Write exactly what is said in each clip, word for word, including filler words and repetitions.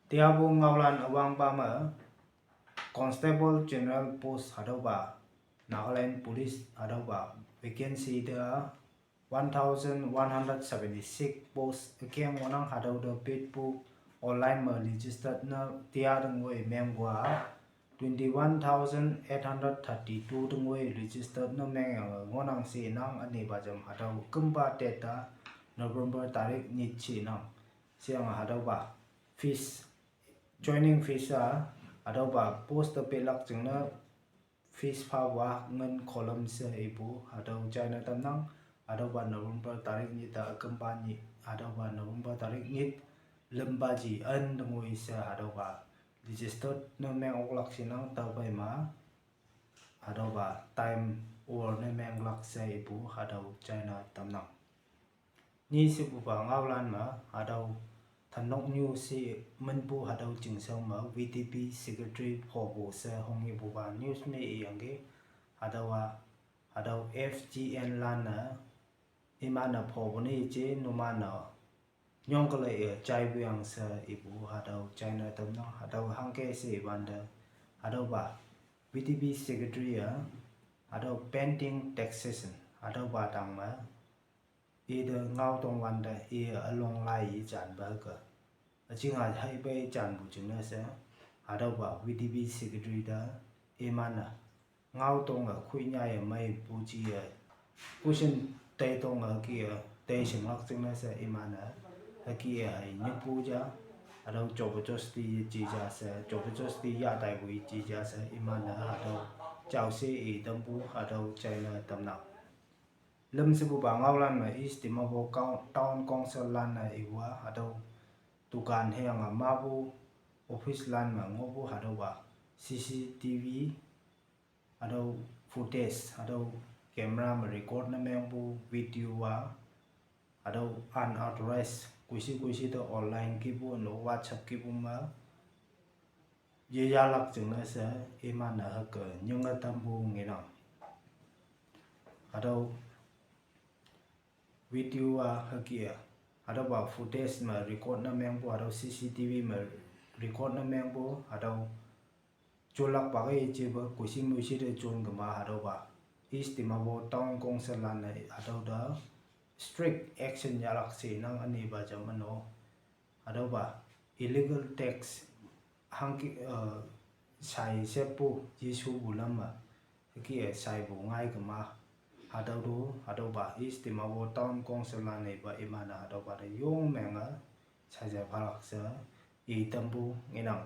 Tiapu ngaolan awangpa me Constable General Post hatüopa Nagaland Police hatüopa vacancy te one thousand one hundred seventy-six post ükeng ngohnang. Hatüo te petpu online me registered ne tia tengoi mengpu-a twenty-one thousand eight hundred thirty-two tengoi registered ne mengyange ngohnang she nang. Ünepa jam hatüo kümpa date-a November tarik nyit she nang. Sheyange hatüopa fees, joining fees-a hatüopa post te pelak jingne fees phawa ngin column she ipu hatüo china tamnang. Hatüopa November tarik nyit-a kümpa nyih, hatüopa November tarik nyit lümpa ji an tengoi she hatüopa registered ne meng oklak she nang. Tüophei ma hatüopa time over ne menglak she ipu hatüo china tamnang. Nyi shepupa ngaolan me hatüo Thanok News she minpu hatüo chingshao me V D P secretary phopu she honghepupa news me iyangki. Hatüowa hatüo F G N lan-e iman-e phopu ne ije numan-e nyongkele-e jaipuyang she ipu hatüo china tamnang. Hatüo hangke she iwante hatüopa V D P secretary-a hatüo pending taxation hatüopa tangme ite ngao tongwante i ülong lai ijanpe hüke üjinga haipe ijanpu jingne she hatüopa V D P secretary te iman-e ngao tonge khoinyaye meipu jiye question tei tonge hüke-e tei shinglak jingne she iman-e hüke-e hei nyikpu ja hatüo job post yeji ja she, job post ya taipu yeji ja she iman-e hatüo jaoshe i tampu hatüo china tamnang. Lüm shepupa ngaolan me East Dimapur Town Council lan-e iwa hatüo dukan hüyange mapu office lan me ngohpu hatüopa C C T V hatüo footage hatüo camera me record ne mengpu video-a hatüo unauthorized koishi koishi te online kihpu no WhatsApp kihpu me yeyalak jingne she iman-e hüke nyinge tampu ngenang. Hatüo video-a hüke-e hatüopa footage me record ne mengpu, hatüo C C T V me record ne mengpu hatüo jolakpa ke ijepe koishi moishi te jon kema hatüopa East Dimapur Town Council lan-e hatüo te strict action yahlak she nang. Ünepa jam üno hatüopa illegal tax hangke, eh, sai shepu yeshupu lam me hüke-e saipu ngai kema hatüo tu hatüopa East Dimapur Town Council lan-e pa iman-e hatüopa te yong menge saija phalak she i tampu ngenang.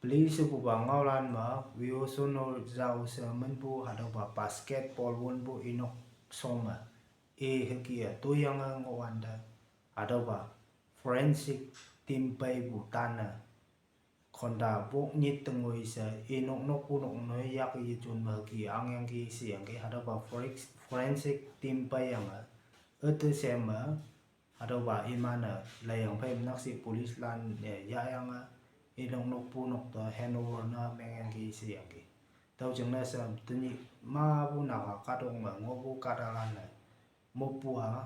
Peli shepupa ngaolan me Wiosono Jao she minpu hatüopa basketball wonpu inok shong me i hüke-e toiyange ngohwante hatüopa forensic team peipu tanne khonta wok nyit tengoi she inok nokpu nok noi yak yejon me hüke angyangki sheyangki. Hatüopa forex-, forensic team peiyange üte she me hatüopa iman-e leiyang phei mnak she police lan-e yahyange inok nokpu nok te handover ne mengyangki sheyangki. Tüo jingne she tenyih mapu Naga kahtok me ngohpu kahtalan-e moppu-a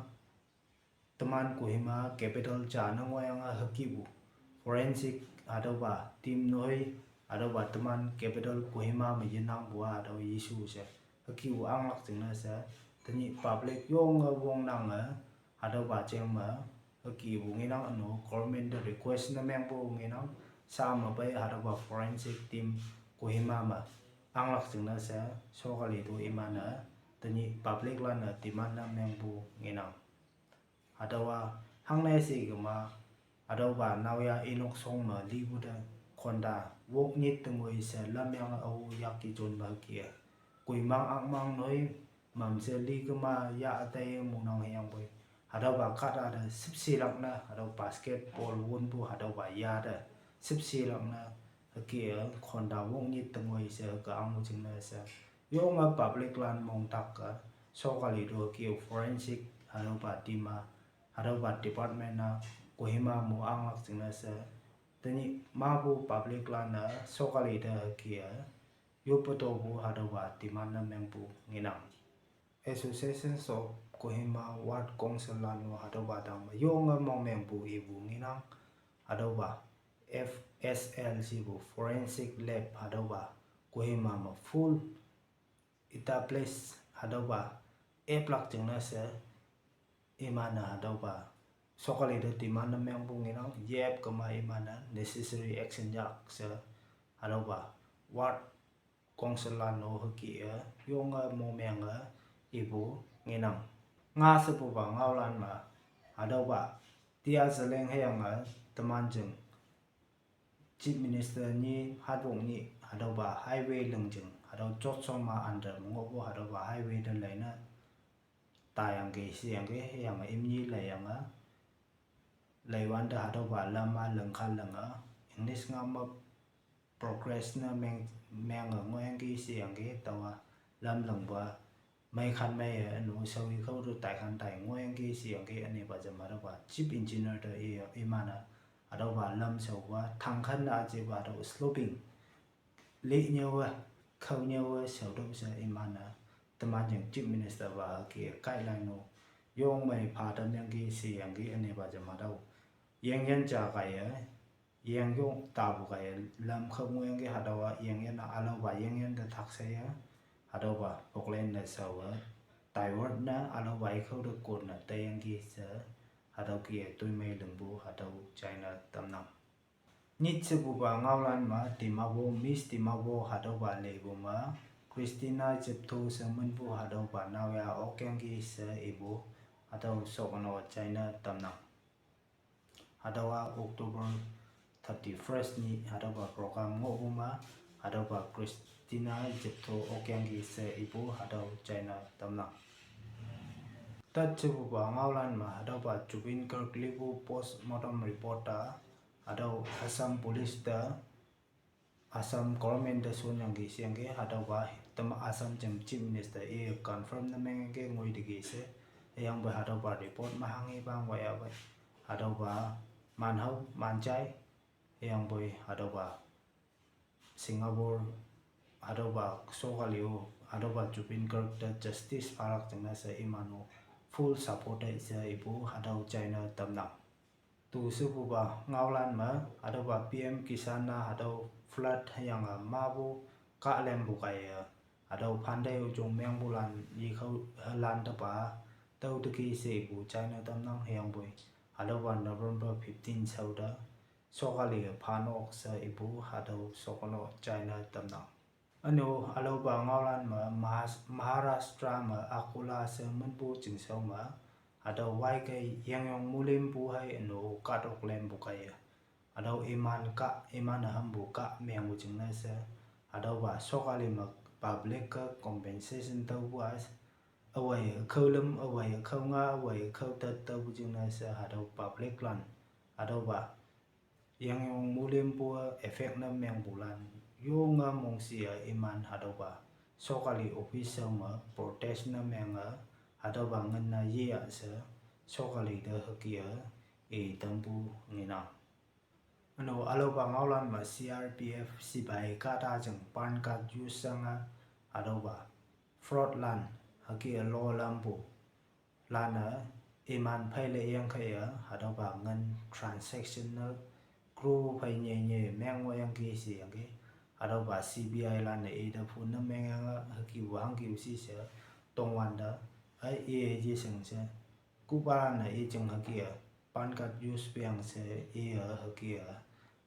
teman Kohima capital ja ne ngohyange hükepu forensic hatüopa team noi hatüopa teman capital Kohima me yenangpu-a hatüo issue she hükepu anglak jingne she tenyih public yonge wongnange hatüopa jeng me hükepu ngenang. Üno government te request ne mengpu ngenang, sha me pei hatüopa forensic team Kohima me anglak jingne she sokali to iman-e tenyih public lan-e demand ne mengpu ngenang. Hatüowa hangne she kema hatüopa naoyha inok shong me lipu te khonta wok nyit tengoi she lamyange ao yak yejon me hüke-e koimang akmang noi mamshe li kema ya ütai munang hüyangpoi hatüopa kahta te shüpshelak ne hatüo basketball wonpu hatüopa ya te shüpshelak ne hüke-e khonta wok nyit tengoi she hüke angu jingne she yonge public lan mongtak-e sokali to hüke forensic hatüopa team-a hatüopa department-a Kohima mo anglak jingne she tenyih mapu public lan-e sokali te hüke-e yoppe topu hatüopa demand ne mengpu ngenang. Association of Kohima Ward Council lan-o hatüopa tangme yonge mongmengpu ipu ngenang. Hatüopa F S L sipu forensic lab hatüopa Kohima me full establish hatüopa aplak jingne she iman-e hatüopa sokali te demand ne mengpu ngenang, yep kema iman-e necessary action yak she hatüopa ward council lan-o hüke-e yonge momenge ipu ngenang. Nga shepupa ngaolan me hatüopa Tia Zeliang hüyange teman jing Chief Minister nyi hatwok nyih hatüopa highway lingjing hatüo Jotsoma under me ngohpu hatüopa highway te leine tayangki sheyangki hüyange imni leiyange leiwante hatüopa lam-a lingkhan linge English ngao me progress ne meng menge ngohyangki sheyangki taowa lam lingpa meikhan meiye ünu shao ikhao tu taikhan tai ngohyangki sheyangki ünepa jam hatüopa Chief Engineer te i iman-e hatüopa lam shaopa thangkhan-a jepa hatüo sloping li nyüowe khao nyüowe shaotüoh she iman-e teman jing Chief Minister pa hüke guideline-o yongmei pha tamyangki sheyangki ünepa jam hatüo yengyan ja kaiye yengyon tapu kaiye lam khao ngohyangki hatüowa yengyan-a ülaopa yengyan te thakshe ye hatüopa Oakland ne shaowe divert ne ülaopa ikhao te kon ne teyangki she hatüo kih-e toimei lingpu hatüo china tamnang. Nyit shepupa ngaolan me Dimapur, Miss Dimapur hatüopa leipu me Christina Jeptho she minpu hatüopa naoya okyangki she ipu hatüo shokono china tamnang. Hatüowa October thirty-first nyih hatüopa program ngohpu me hatüopa Christina Jeptho okyangki she ipu hatüo china tamnang. Tat shepupa ngaolan me hatüopa Zubeen Garg lipu postmortem report-a hatüo Assam Police te Assam government te shonyangki sheyangki hatüopa tem Assam jing Chief Minister i confirm ne mengke ngoi teki she hüyangpoi hatüopa report me hanghepa ngoiyapoi hatüopa manhao manjai hüyangpoi hatüopa Singapore hatüopa sokali-o hatüopa Zubeen Garg te justice phalak jingne she iman-o full support-e she ipu hatüo china tamnang. Tu shepupa ngaolan me hatüopa P M Kisan-a hatüo flood hüyange mapu kahlempu kaiye hatüo phante-o jong mengpulan ikhao hülan tepa tao teki she ipu china tamnang hüyangpoi hatüopa November fifteen shao te sokali phanok she ipu hatüo shokono china tamnang. Üno ülaopa ngaolan me Mahas- Maharashtra me Akola she minpu chingshao me hatüo waikei yengyong mulimpu hei üno kahtok lempu kaiye hatüo iman kah iman-e hampu kah mengpu jingne she hatüopa sokali me public-e compensation taopu-a üwei ükhao lüm, üwei ükhao nga, üwei ükhao tet taopu jingne she hatüo public lan hatüopa yengyong mulimpu effect ne mengpulan yonge mongshih-e iman hatüopa sokali office me protest ne menge hatüopa ngin-a yeya she sokali te hüke-e i tampu ngenang. Üno ülaopa ngaolan me C R P F sipai kahta jing PAN card use shange hatüopa fraud lan hüke-e lo lampu lan-e iman pheile yangkhei-e hatüopa ngin transaction ne crore phei nye nye meng ngohyangki sheyangki hatüopa C B I lan-e ite phone ne mengyange hükepu hangkepu shi she tongwante ai i yeshing she kupalan-e i jing hüke-e PAN card use peang she i-e hüke-e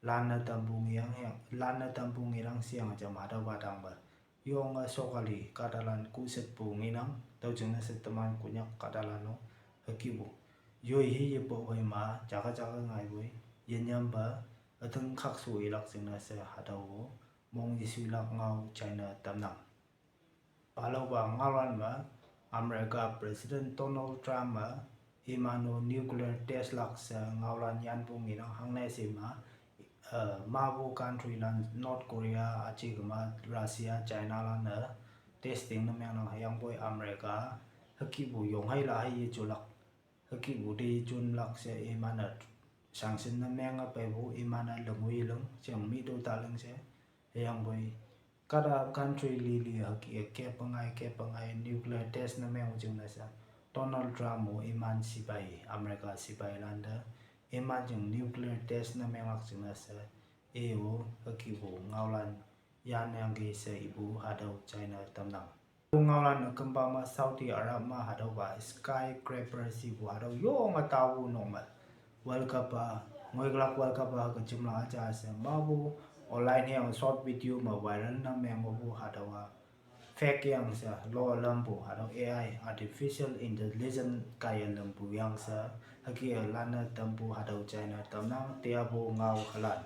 lan-e tampu ngeyang hüyange lan-e tampu ngenang sheyange jam hatüopa tangpe yonge sokali kahtalan kushetpu ngenang tüo jingne she teman Konyak kahtalan-o hükepu yoi hi yepo hoi ma jaka jaka ngaipoi yenyampa üting khakshu ilak jingne she hatüo mong yeshuilak ngao china tamnang. Ülaopa ngaolan me America President Donald Trump-e iman-o nuclear test lak she ngaolan yanpu ngenang hangne she ma eh mapu country lan North Korea üji kema Russia China lan-e testing ne mengnang hüyangpoi America hükepu yonghei la hei yejulak hükepu te junlak she iman-e sanction ne menge peipu iman-e lingwi ling jing mi to ta ling she hüyangpoi kahta country lili hüke-e kep ngai kep ngai nuclear test ne meng jingne she Donald Trump-o iman sipai America sipailante iman jing nuclear test ne menglak jingne she, e-o, hükepu ngaolan yanyangki she ipu hatüo china tamnang. Ngaolan-e kümpa me Saudi Arab me hatüopa skyscraper shipu hatüo yonge taopu nok me World Cup-a, ngoiklak World Cup-a hüke jimlak aja she mapu online hüyange short video me viral ne meng ngohpu hatüowa fake yang she lo lampu hatüo A I, artificial intelligence kaiye lampu yang she hüke lanne tampu hatüo china tamnang teapu ngao halan.